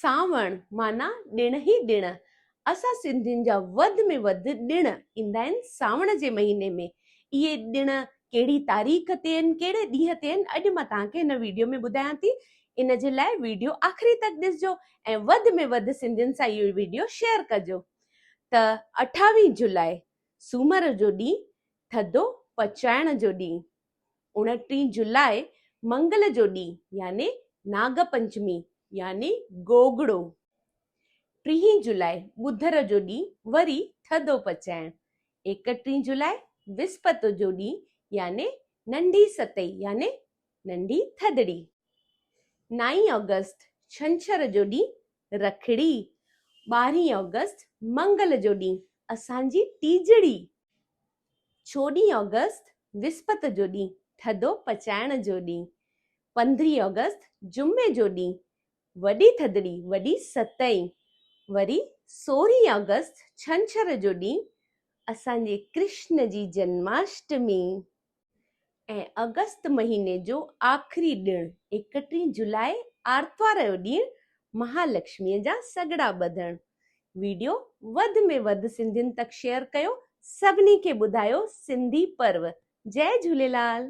سانوڻ معنيٰ ڏڻ ئي ڏڻ. اسان سنڌين جا وڌ ۾ وڌ ڏڻ ايندا آهن سانوڻ جي مهيني ۾. اهي ڏڻ ڪهڙي تاريخ تي آهن، ڪهڙي ڏينهن تي آهن، اڄ مان توهان کي هن ويڊيو ۾ ٻڌايان ٿي. ان جي لاء ويڊيو آخري تڪ ڏسجو ۽ وڌ ۾ وڌ سنڌين سان اهو ويڊيو شيئر ڪجو. ته اٺاويهه جولاء سومر جو ڏينهن ٿڌو پچائڻ جو ڏينهن. اڻٽيهين جولاء منگل جو ڏينهن يعني ناگ پنچمي يعني گوگڙو. ٽيهين جولاء ٻڌر جو ڏينهن وري ٿڌو پچائڻ. ايڪٽيهين جولاء وسپت جو ڏينهن يعني ننڍي ستئي يعني ننڍي ٿڌڙي. نائين آگسٽ ڇنڇر جو ڏينهن رکڙي. ٻارهين آگسٽ منگل جو ڏينهن اسان جي ٽيجڙي. چوڏهين آگسٽ وسپت جو ڏينهن ٿڌو پچائڻ جو ڏينهن، پندرهين آگسٽ جمعي جو ڏينهن وڏي ٿڌڙي وڏي ستئين، وري سورهين آگسٽ ڇنڇر جو ڏينهن اسان جي ڪرشن جي جنماشٽمي. ۽ آگسٽ مهيني جو آخري ڏڻ ايڪٽيهين جولاء آرتوار جو ڏينهن مهالڪشميء جا سڳڙا ٻڌڻ. ويڊيو وڌ ۾ وڌ سنڌين تڪ شيئر ڪيو سڀني کي ٻڌايو سنڌي پرو. جئي جهوليلال.